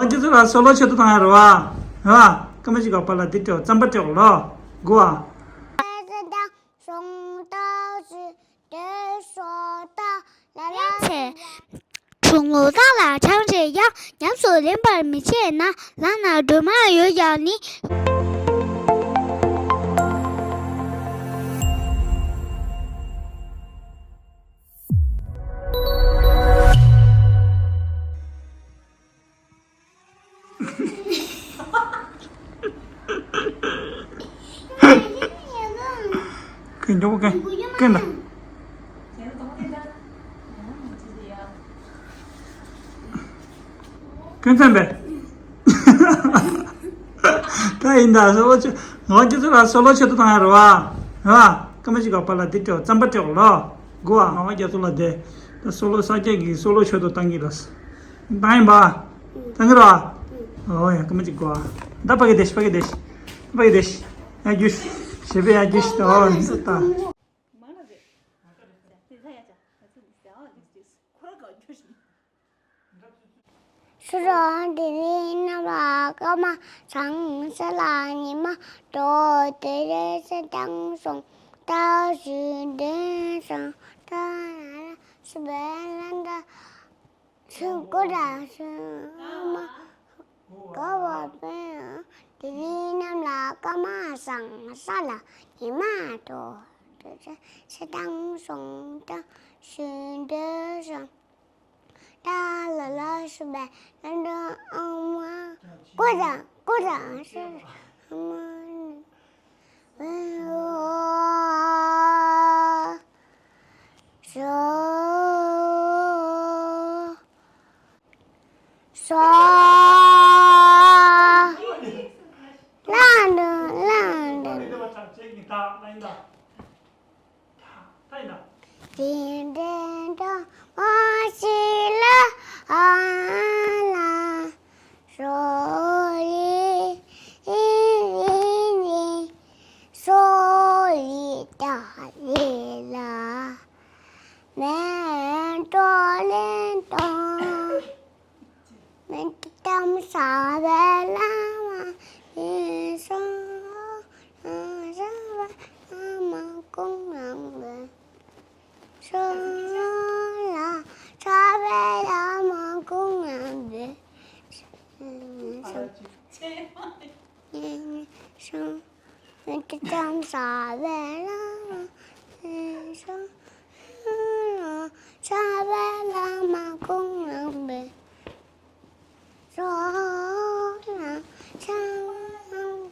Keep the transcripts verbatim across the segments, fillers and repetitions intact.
ཁྱེད་ཚོ་ལ་སོ་ལོ་ཆེད་དུ་བཏང་ཡ་རེད་བ། རེད་བ། སྐར་མ་གཅིག་གོ་པ་ལ་འདི་སྤྲད། རྩམ་པ་སྤྲད་ལོ། དགུ་བ། ཚེ། གྲུང་ངུ་དག་ལ་ཆང་རེ་ཡང་ཉམས་སུ་ལེན་པར་མི་བྱེད་ན། ལག་ན་སྒྲོལ་མ་ཡོད་ཀྱང་ནི། ཁྱོད་མགྱོགས་པོ་ཁྱོད། ཁྱོད་ལ། ཁྱོད་ཚན་པས། ད་ཡིན་ད། སོ་ལོ་ཆེ། ང་ཁྱེད་ཚོ་ལ་སོ་ལོ་ཆེད་དུ་བཏང་ཡ་རེད་བ། རེད་བ། སྐར་མ་གཅིག་གོ་པ་ལ་འདི་སྤྲད། རྩམ་པ་སྤྲད་ལོ། དགུ་བ། ང་ཁྱེད་ཚོ་ལ་དེ། ད་སོ་ལོ་ས་སྐྱ་གི་སོ་ལོ་ཆེད་དུ་བཏང་གི་ལ། བཏང་ཡིན་པ། བཏང་གི་ར། ཨོ་ཡ། སྐར་མ་གཅིག་གོ། ད་ཕ་གི་དེ་ཤི། ཕ་གི་དེ་ཤི། ཕ་གི་དེ་ཤི། ཡ་རྒྱུ་ཤི། ཞེ་པེ་ཡ་རྒྱུ་ཤི། ད་ཨོ་ནི་ད། ཁོ་རང་ག་རྒྱུ་ཤི། སུ་ར་དེ་རིང་ནམ་ལ་སྐར་མ་བཟང་ས་ལ་ཉི་མ་དྲོ། དེ་རེ་ས་དང་སོང་ད་ཞུ་དེ་སོང་ད་ལ་སུ་བེ་ལ་འདྲ། སུ་ཀོ་ར་སུ་མ་ག་བ་བེ། དེ་རིང་ནམ་ལ་སྐར་མ་བཟང་ས་ལ་ཉི་མ་དྲོ། དེ་རེ་ས་དང་སོང་ད་ཞུ་དེ་སོང་། ཏཱ་ལ་ལ་ཤུ་བེ་ལ་འགྲོ་ཨ་མ། ཀོ་ར་ཀོ་ར་ཤུ་ཨ་མ། བེ་ཨོ་ཤོ་ཤོ། ལ་འགྲོ་ལ་འགྲོ། དེ་འདྲའི་འགྲོ་བ་ཞིག་ལ་ཨ་ལ་སོ་ཡི་ཡི་ཡི་སོ་ཡི་ཏ་ལི་ལ་མེ་ཏོ་ལེ་ཏོ། མེ་ཏོག་ཙམ་ཟ་བའི་བླ་མ་ཡིན་སོང་། ཟ་བའི་བླ་མ་ཀུན་ཡང་བའི་སོང་ལ། ཟ་བའི་བླ་མ་ཀུན་ཡང་བའི་སོང་། མེ་ཏོག་ཙམ་ཟ་བའི་བླ་མ་ཡིན་སོང་། ཟ་བའི་བླ་མ་ཀུན་ཡང་བའི་སོང་ལ། ཆང་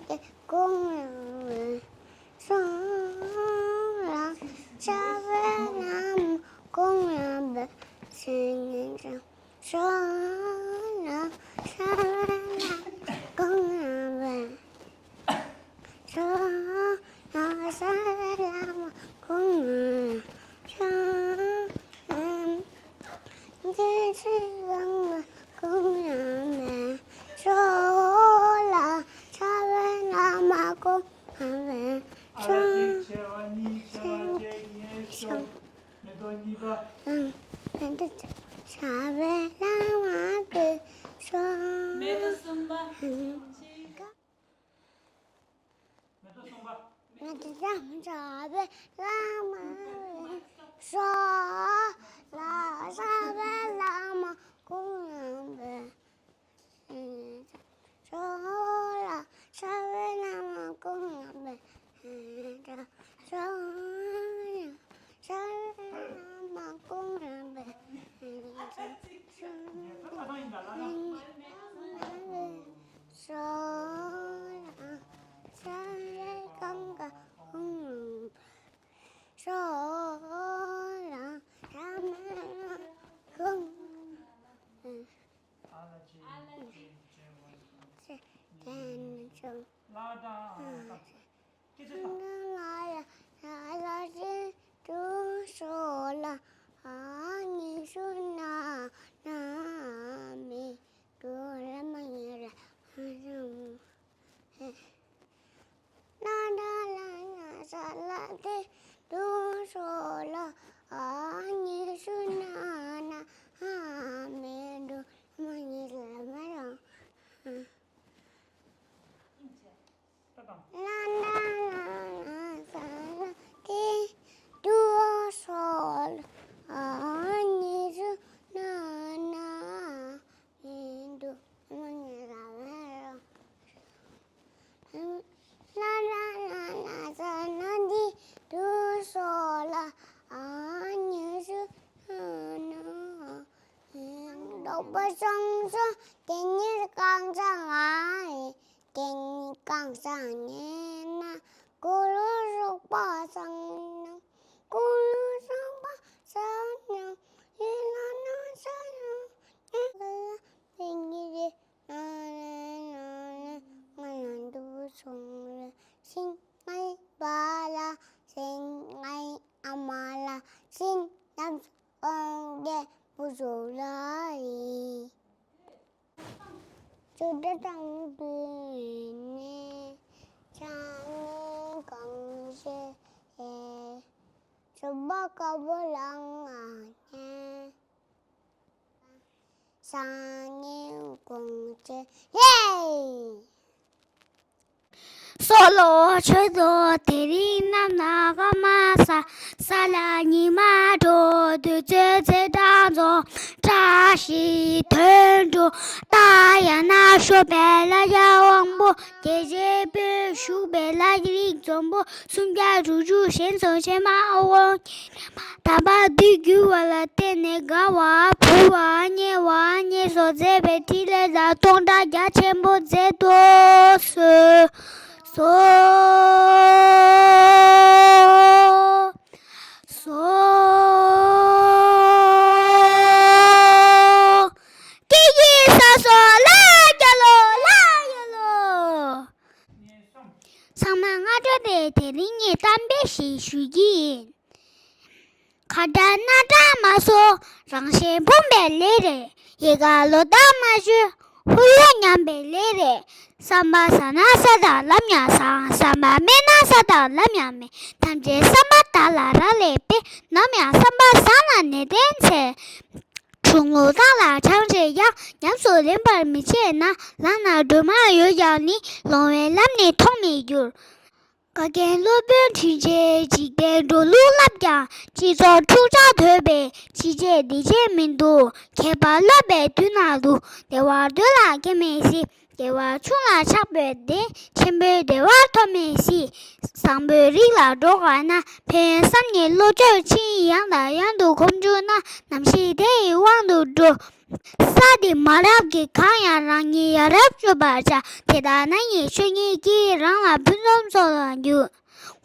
དེ་ཀུན་ཡང་བའི་སོང་ལ། ཟ་བའི་བླ་མ་ཀུན་ཡང་བའི་སེང་གེ་ཅང་། སོང་ལ་ས་ལ་ཀུན་ཡང་བའི་སོང་ལ། ས་ལ་ཀུན་ཡང་སོང་ལ། ཅི་ཅི་ཀུན་ཀུན་ཡང་བའི་སོང་ལ། ས་ལ་མ་ཀུན་ཡང་བའི་སོང་ལ། མེ་ཏོག་གཉིས་པ། མེ་ཏོག་ཟ་བའི་བླ་མ་དེ་སོང་། མེ་ཏོག་གསུམ་པ། མེ་ཏོག་གསུམ་པ། མེ་ཏོག་ཙམ་ཟ་བའི་བླ་མ་དེ་སོང་ལ། ཟ་བའི་བླ་མ་ཀུན་ཡང་བའི་སོང་ལ། ས་བའི་བླ་མ་ཀུན་ཡང་བའི་སོང་ལ། ས་བའི་བླ་མ་ཀུན་ཡང་བའི་སོང་ལ། ས་བའི་གང་ག་ཀུན་ཡང་བའི་སོང་ལ། ས་བའི་བླ་མ་ཀུན་ཡང་བའི། རྟོགས་པ་སངས་སོ། དེ་ཉིད་རྐང་ཚང་ང་ཡིན། དེ་ཉིད་རྐང་ཚང་ཉིད་ན། གུ་རུ་རིག་པ་སངས་སྙིང་། གུ་རུ་རིག་པ་སངས་སྙིང་། ཡིད་ལ་ནང་སངས་སྙིང་། ཡིད་ལ་དེ་ཉིད་ཡིན། ནང་ནས་ནང་ནས་ང་ལ་འདུག་སོང་རེ། ཤིང་ངའི་པཱ་ལགས། ཤིང་ངའི་ཨ་མ་ལགས། ཤིང་རྣམས་སུ་འོང་མཁན་བུ་ཕྲུག་ལགས་ཡིན། ཆུ་ཟླ་དང་བསྟུན་ནས་ཆང་ནས་གང་བྱེད་ཨེ། ཆུ་བ་དཀར་པོ་ལངས་ནས། སང་ཉིན་དགོང་ཚེ་ཧེ། སོ་ལོ་ཆོས་ཚོགས་དེ་རིང་གནམ་ལ་སྐར་མ་ས། ས་ལ་ཉི་མ་དྲོ། དུས་ཚོད་ཚེས་གྲངས་རྫོགས། བཀྲ་ཤིས་དོན་གྲུབ། རྟ་ཡན་ན་ཤོ་པའི་ལ་རྒྱ་དབང་པོ། རྒྱལ་བྱེད་པོས་བཞུགས་པའི་ལ་རིགས་འཛོམས་པོ། སུམ་བརྒྱ་དྲུག་ཅུ་ཞེས་སོགས་ཕྱེ་མ་དབང་། དམ་པ་འདི་བསྒྱུར་བ་ལ་བརྟེན་ནས་དགའ་བ་བུ་བ་མཉེས་པ་མཉེས་སོགས་མཛད་པའི་ཕྲིན་ལས་ལ་སྟོང་ཕྲག་རྒྱ་ཆེན་པོ་མཛད་དོ། སོ། སོ། སྐད་ཅིག་ས་སོ་ལ་རྒྱ་ལོ་ལ་རྒྱ་ལོ། ཚང་མ་སྔ་དྲོ་བདེ། དེ་རིང་ངས་གཏམ་དཔེ་ཞིག་ཞུ་གི་ཡིན། ཁ་དྲག་སྣ་དྲག་མ་བཟོ། རང་གཞན་ཕོངས་པའི་ལས་རེད། ཡལ་ག་ལོ་འདབ་མ་གཅོད། ཧུར་ལོ་ཉམས་པའི་ལས་རེད། བསམ་པ་ཟ་ན་ཟ་དང་ལམ་ཡང་བཟང་། བསམ་པ་སྨད་ན་ཟ་དང་ལམ་ཡང་སྨད། ཐམས་ཅད་བསམ་པ་དག་ལ་རག་ལས་པས། ནམ་ཡང་བསམ་པ་བཟང་ལ་ནན་ཏན་འཚལ། གཞུང་ལུགས་བདག་ལ་གྲངས་བཅད་ཡང་། ཉམས་སུ་ལེན་པར་མི་བྱེད་ན། ལངས་ན་སྒྲོལ་མ་ཡོད་ཀྱང་ནི། ལོང་བའི་ལམ་ནི་མཐོང་མི་འགྱུར། བཀའ་བརྒྱད་སློབ་དཔོན་དྲིན་ཅན། འཇིག་རྟེན་འགྲོ་ལུགས་བསླབ་ཀྱང་། སྤྱི་ཚོགས་འཁྲུག་ཆ་དོད་པས། ཕྱི་རྗེས་འདི་རྗེས་མི་འདུག་མཁས་པ་སློབ་པའི་དུས་ན་འདུག་བདེ་བ་འདོད་ལ་སྐྱེ་མེད་སྲིད། བདེ་བ་ཆུང་ལ་ཆགས་པས་བདེ། ཆེན་པོའི་བདེ་བ་ཐོབ་མེད་སྲིད། བཟང་པོའི་རིགས་ལ་འགྲོ་དགའ་ན། ཕན་ཡོན་བསམ་གྱིས་བློ་ལྕོགས་ཕྱིན། ཡང་དང་ཡང་དུ་གོམས་བཅུག་ན། ནམ་ཞིག་དེ་ཡི་དབང་དུ་འགྲོ། ས་འདི་མ་རབས་ཀྱི། གང་ཡང་རང་ཉིད་ཡ་རབས་སྤྱོད་པར་བྱ། དེ་ལྟར་ན་ཡི་ཆོས་ཉིད་ཀྱིས། རང་ལ་ཕུན་སུམ་ཚོགས་ལ་འཇུག་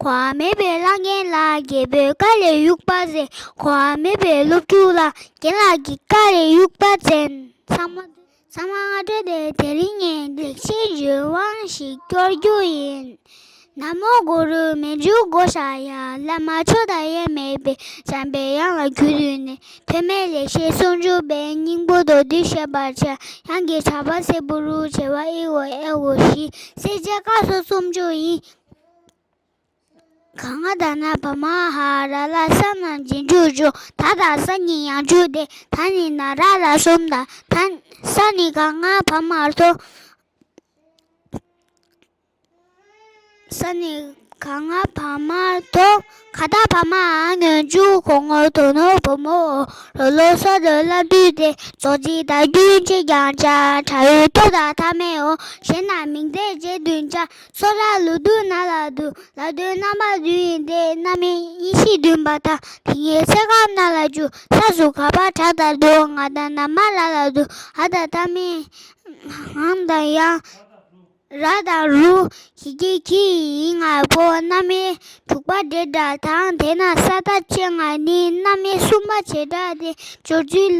གོ་བ་མེད་པའི་གླང་རྒན་ལ། རྒྱལ་པོའི་བཀའ་ལས་དབྱུག་པ་འཛིན། གོ་བ་མེད་པའི་སློབ་ཕྲུག་ལ། རྒན་ལགས་ཀྱི་བཀའ་ལས་དབྱུག་པ་འཛིན། ཚང་མ་ཚང་མ་སྔ་དྲོ་བདེ། དེ་རིང་ངས་ལེགས་བཤད་ལྗོན་དབང་ཞིག་སྐྱོར་རྒྱུ་ཡིན། ན་མོ་གུ་རུ་མཉྫུ་གྷོ་ཥ་ཡ། བླ་མ་མཆོག་དང་དབྱེར་མེད་པའི། འཇམ་པའི་དབྱངས་ལ་གུས་བཏུད་ནས། ཐོགས་མེད་ལེགས་བཤད་སུམ་ཅུ་པའི། སྙིང་པོ་མདོར་བསྡུས་བཤད་པར་བྱ། དབྱངས་ཀྱི་གྲགས་པ་སྲད་བུ་རུ། བྱེ་བ་ཨི་ཨོ་ཨེ་ཨོ་བཞི། གསལ་བྱེད་ཀ་སོགས་སུམ་ཅུ་ཡིན། ག་ང་ད་ན་བ་མ་ཧ། ར་ལ་ས་ན་རྗེས་འཇུག་བཅུ། ད་དང་ས་གཉིས་ཡང་འཇུག་སྟེ། ད་ནི་ན་ར་ལ་གསུམ་དང་། ད་ས་ནི་ག་ང་བ་མར་ཐོ། ས་ནི་ག་ང་བ་མར་ཐོ། ག་ད་བ་མ་འ་སྔོན་འཇུག་གོ་ངོར་དོ་ནོ་བུ་མོ། རོ་ལོ་ས་རོ་ལ་བསྡུས་ཏེ། རྫོགས་ཚིག་དང་རྒྱུན་ཆད་ཀྱང་བྱ། ཕྲ་ཡུལ་མཐོ་དང་ཐ་མའི་འོག་གཞན་དང་མིང་མཛོད་རྗེས་མཐུན་བྱ། སོ་ར་ལུགས་མཐུན་ན་ལ་བསྡུ། ལ་མཐུན་རྣམ་པ་བདུན་ཡིན་ཏེ། རྣམ་དབྱེ་གཉིས་བཞི་བདུན་པ་དང་། དེ་ཉིད་ཚེ་སྐབས་ན་ལ་བཅུ། ས་སུ་ག་བ་དྲག་དང་སྡུག་ང་དང་ན་མ་ར་ལ་བསྡུ། འ་དང་མཐའ་མེད་འང་དང་ཡང་། ར་དང་རུ། གི་གི་གི་ཡི་ང་བོ། རྣམ་དབྱེ་དྲུག་པ་འབྲེལ་སྒྲ་དང་། དེས་ན་ས་མཐའ་ཅན་ང་ནི། རྣམ་དབྱེ་གསུམ་པ་བྱེད་སྒྲ་སྟེ། སྦྱོར་ཚུལ།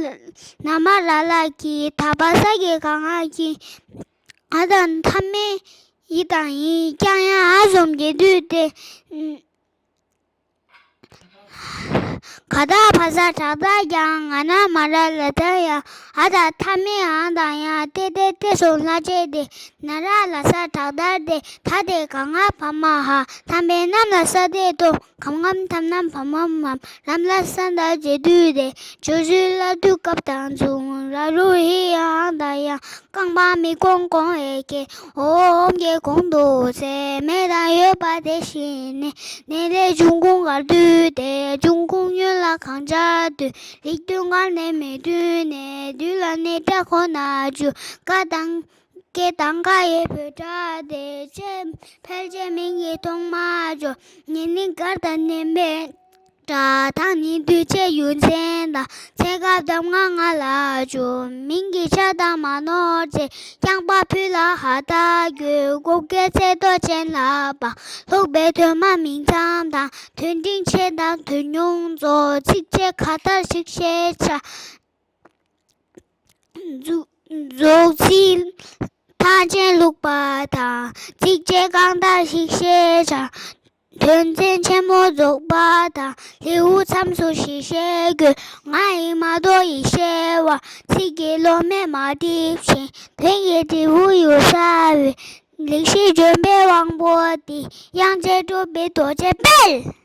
ན་མ་ར་ལ་གི། ད་བ་ས་གི་ག་ང་གི། འ་དང་མཐའ་མེད་ཡི་དང་ཡི། རྐྱང་ཡང་འ་གསུམ་གྱིས་བསྡུས་ཏེ། ག་ད་བ་ས་དྲག་མཐར་ཀྱང་། ང་ན་མ་ར་ལ་མཐར་ཡང་། འ་དང་མཐའ་མེད་འང་དང་ཡང་། ཏེ་ཏེ་ཏེ་སོགས་སླ་བྱེད་དེ། ན་ར་ལ་ས་དྲག་མཐར་ཏེ། ད་སྟེ་ག་ང་བ་མ་འ། མཐའ་མེད་རྣམས་ལ་ས་སྟེ་ཏོ། གམ་ངམ་ཐམ་ནམ་བ་མ་འམ། རམ་ལ་ས་མཐར་རྗེས་མཐུད་དེ། སྦྱོར་ཚུལ་སླར་བསྡུ་སྐབས་དང་མཚུངས། ར་རུ་ཧི་ཡང་འང་དང་ཡང་། རྐང་པ་མི་གོང་གོང་ཨེ་ཁེ། འོ་འོམ་གྱི་གོང་དུ་ཟེར། མེད་དང་ཡོད་པ་དེ་བཞིན་ནི། ནས་ལས་འབྱུང་ཁུངས་གར་བསྡུས་ཏེ། འབྱུང་ཁུངས་ཉོན་ལ་གང་སྦྱར་འདོད། རིགས་མཐུན་གང་ནས་མི་མཐུན་ནས། བསྡུས་ལ་ནི་སྒྲ་ཁོ་ན་བཅུ། ཀ་དང་ཀེ་དང་ཀ་ཡི་བོད་སྒྲ་སྟེ། ཕལ་ཕལ་ཆེར་མིང་གི་ཐོག་མར་སྦྱོར། ཉེ་གནས་གར་དང་བརྣན་པའི་ སྒྲ་གདངས་ནི་འདུས་བྱས་ཡུལ་ཅན་དང་། ཚེ་སྐབས་གདམས་ངག་ལྔ་ལ་འཇུག་མིང་གི་ཆ་དང་མ་ནོར་བྱེད། རྐྱང་པ་ཕུད་ལ་ཧ་ད་དགོད། གུག་གེ་ཚད་མདོ་ཅན་ལ་སྤང་། ལྷུག་པའི་དོན་མ་མིང་ཙམ་དང་། དོན་འབྲིང་ཆེ་དང་དོན་ཉུང་རྫོགས། ཚིགས་བཅད་ག་མཐར་ཞིག་ཤེས་བྱ། འཛུག་འཛུག་ཚིག་ཐག་ཆེན་ལྷུག་པ་དང་། ཚིགས་བཅད་གང་ལྟར་ཞིག་ཤེས་བྱ། དོན་ཚན་ཆེན་མོ་རྫོགས་པ་དང་། ལེའུ་མཚམས་སུ་ཞིག་ཤེས་དགོས། ང་ཡིས་མ་རྟོགས་ཡིད་ཤེས་པ། ཚིག་གི་ལོ་མས་མ་བསྒྲིབས་ཤིང་། དོན་གྱི་འབྲས་བུ་ཡུལ་གསལ་བའི། ལེགས་བཤད་ལྗོན་པའི་དབང་པོ་འདི། དབྱངས་ཅན་གྲུབ་པའི་རྡོ་རྗེ་དཔལ།